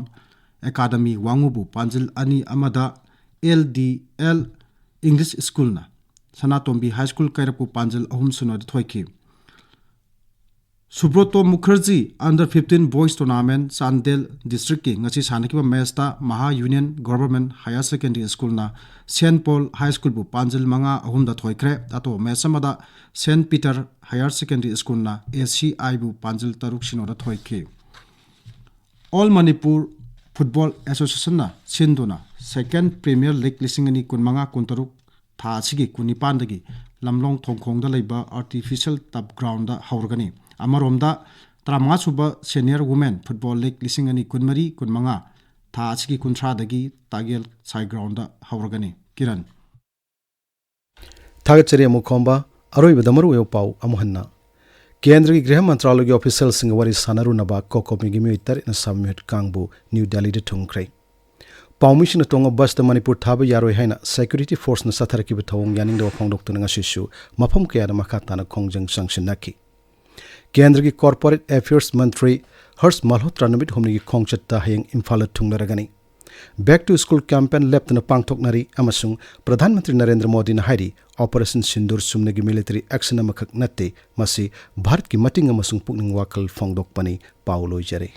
ꯑꯦꯀꯥꯗꯃꯤ ꯋꯥꯉꯨꯕꯨ ꯄꯥꯟꯖꯤꯜ ꯑꯅꯤ ꯑꯃꯗ, ꯑꯦꯜ ꯗꯤ ꯑꯦꯜ ꯏꯪꯂꯤꯁ ꯁ꯭ꯀꯨꯜꯅ ꯁꯅꯥꯇꯣꯝꯕꯤ ꯍꯥꯏ ꯁ꯭ꯀꯨꯜ ꯀꯩꯔꯛꯄꯨ ꯄꯥꯟꯖꯤꯜ ꯑꯍꯨꯝ ꯁꯤꯅꯣꯗ ꯊꯣꯏꯈꯤ꯫ Subroto Mukherjee under fifteen boys tournament Chandel ꯗꯤꯁꯇ꯭ꯔꯤꯛꯀꯤ ꯉꯁꯤ ꯁꯥꯟꯅꯈꯤꯕ ꯃꯦꯆꯇ ꯃꯍꯥ ꯌꯨꯅꯤꯌꯟ ꯒꯣꯚꯔꯟꯃꯦꯟꯠ ꯍꯥꯌꯔ ꯁꯦꯀꯦꯟꯗꯔꯤ ꯁ꯭ꯀꯨꯜꯅ ꯁꯦꯟꯠ ꯄꯣꯜ ꯍꯥꯏ ꯁ꯭ꯀꯨꯜꯕꯨ ꯄꯥꯟꯖꯤꯜ ꯃꯉꯥ ꯑꯍꯨꯝꯗ ꯊꯣꯏꯈ꯭ꯔꯦ꯫ ꯑꯇꯣꯞꯄ ꯃꯦꯆ ꯑꯃꯗ ꯁꯦꯟꯠ ꯄꯤꯇꯔ ꯍꯥꯌꯔ ꯁꯦꯀꯦꯟꯗꯔꯤ ꯁ꯭ꯀꯨꯜꯅ ꯑꯦ ꯁꯤ ꯑꯥꯏꯕꯨ ꯄꯥꯟꯖꯤꯜ ꯇꯔꯨꯛ ꯁꯤꯅꯣꯗ ꯊꯣꯏꯈꯤ꯫ ꯑꯣꯜ ꯃꯅꯤꯄꯨꯔ ꯐꯨꯠꯕꯣꯜ ꯑꯦꯁꯣꯁꯤꯌꯦꯁꯟꯅ ꯁꯤꯟꯗꯨꯅ ꯁꯦꯀꯦꯟ ꯄ꯭ꯔꯤꯃꯤꯌꯔ ꯂꯤꯒ ꯂꯤꯁꯤꯡ ꯑꯅꯤ ꯀꯨꯟꯃꯉꯥ ꯀꯨꯟꯇꯔꯨꯛ ꯊꯥ ꯑꯁꯤꯒꯤ ꯀꯨꯟꯅꯤꯄꯥꯟꯗꯒꯤ ꯂꯝꯂꯣꯡ ꯊꯣꯡꯈꯣꯡꯗ ꯂꯩꯕ ꯑꯥꯔꯇꯤꯐꯤꯁꯤꯌꯦꯜ ꯇꯞ ꯒ꯭ꯔꯥꯎꯟꯗ ꯍꯧꯔꯒꯅꯤ꯫ ꯑꯃꯔꯣꯝꯗ, ꯇꯔꯥꯃꯉꯥ ꯁꯨꯕ ꯁꯦꯅꯤꯌꯔ ꯋꯨꯃꯦꯟ ꯐꯨꯠꯕꯣꯜ ꯂꯤꯒ ꯂꯤꯁꯤꯡ ꯑꯅꯤ ꯀꯨꯟꯃꯔꯤ ꯀꯨꯟꯃꯉꯥ ꯊꯥ ꯑꯁꯤꯒꯤ ꯀꯨꯟꯊ꯭ꯔꯥꯗꯒꯤ ꯇꯥꯒꯦꯜ ꯁꯥꯏ ꯒ꯭ꯔꯥꯎꯟꯗ ꯍꯧꯔꯒꯅꯤ꯫ ꯀꯤꯔꯟ꯫ ꯊꯥꯒꯠꯆꯔꯤ ꯑꯃꯨꯛ ꯈꯣꯝꯕ꯫ ꯑꯔꯣꯏꯕꯗ ꯃꯔꯨꯑꯣꯏꯕ ꯄꯥꯎ ꯑꯃꯨꯛ ꯍꯟꯅ꯫ ꯀꯦꯟꯗ꯭ꯔꯒꯤ ꯒ꯭ꯔꯤꯍ ꯃꯟꯇ꯭ꯔꯥꯂꯌꯒꯤ ꯑꯣꯐꯤꯁꯤꯌꯦꯜꯁꯤꯡꯒ ꯋꯥꯔꯤ ꯁꯥꯟꯅꯔꯨꯅꯕ ꯀꯣꯀꯣꯃꯤꯒꯤ ꯃꯤꯑꯣꯏ ꯇꯔꯦꯠꯅ ꯁꯥꯕ ꯃꯤꯍꯨꯠ ꯀꯥꯡꯕꯨ ꯅ꯭ꯌꯨ ꯗꯦꯜꯂꯤꯗ ꯊꯨꯡꯈ꯭ꯔꯦ꯫ ꯄꯥꯎꯃꯤꯁꯤꯡꯅ ꯇꯣꯡꯕ ꯕꯁꯇ ꯃꯅꯤꯄꯨꯔ ꯊꯥꯕ ꯌꯥꯔꯣꯏ ꯍꯥꯏꯅ ꯁꯦꯀ꯭ꯌꯨꯔꯤꯇꯤ ꯐꯣꯔꯁꯅ ꯆꯠꯊꯔꯛꯈꯤꯕ ꯊꯧꯑꯣꯡ ꯌꯥꯅꯤꯡꯗꯕ ꯐꯣꯡꯗꯣꯛꯇꯨꯅ ꯉꯁꯤꯁꯨ ꯃꯐꯝ ꯀꯌꯥꯗ ꯃꯈꯥ ꯇꯥꯅ ꯈꯣꯡꯖꯪ ꯆꯪꯁꯤꯟꯅꯈꯤ꯫ ꯀꯦꯟꯗ꯭ꯔꯒꯤ ꯀꯣꯔꯄꯣꯔꯦꯠ ꯑꯦꯐꯤꯌꯔꯁ ꯃꯟꯇ꯭ꯔꯤ ꯍꯔꯁ ꯃꯜꯍꯣꯇ꯭ꯔꯥ ꯅꯨꯃꯤꯠ ꯍꯨꯝꯅꯤꯒꯤ ꯈꯣꯡꯆꯠꯇ ꯍꯌꯦꯡ ꯏꯝꯐꯥꯜꯗ ꯊꯨꯡꯂꯔꯒꯅꯤ꯫ Back to School campaign ꯂꯦꯞꯇꯅ ꯄꯥꯡꯊꯣꯛꯅꯔꯤ ꯑꯃꯁꯨꯡ ꯄ꯭ꯔꯙꯥꯟ ꯃꯟꯇ꯭ꯔꯤ ꯅꯔꯦꯟꯗ꯭ꯔ ꯃꯣꯗꯤꯅ ꯍꯥꯏꯔꯤ, ꯑꯣꯄꯔꯦꯁꯟ ꯁꯤꯟꯗꯨꯔ ꯆꯨꯝꯅꯒꯤ ꯃꯤꯂꯤꯇꯔꯤ ꯑꯦꯛꯁꯟ ꯑꯃꯈꯛ ꯅꯠꯇꯦ, ꯃꯁꯤ ꯚꯥꯔꯠꯀꯤ ꯃꯇꯤꯡ ꯑꯃꯁꯨꯡ ꯄꯨꯛꯅꯤꯡ ꯋꯥꯈꯜ ꯐꯣꯡꯗꯣꯛꯄꯅꯤ꯫ ꯄꯥꯎ ꯂꯣꯏꯖꯔꯦ꯫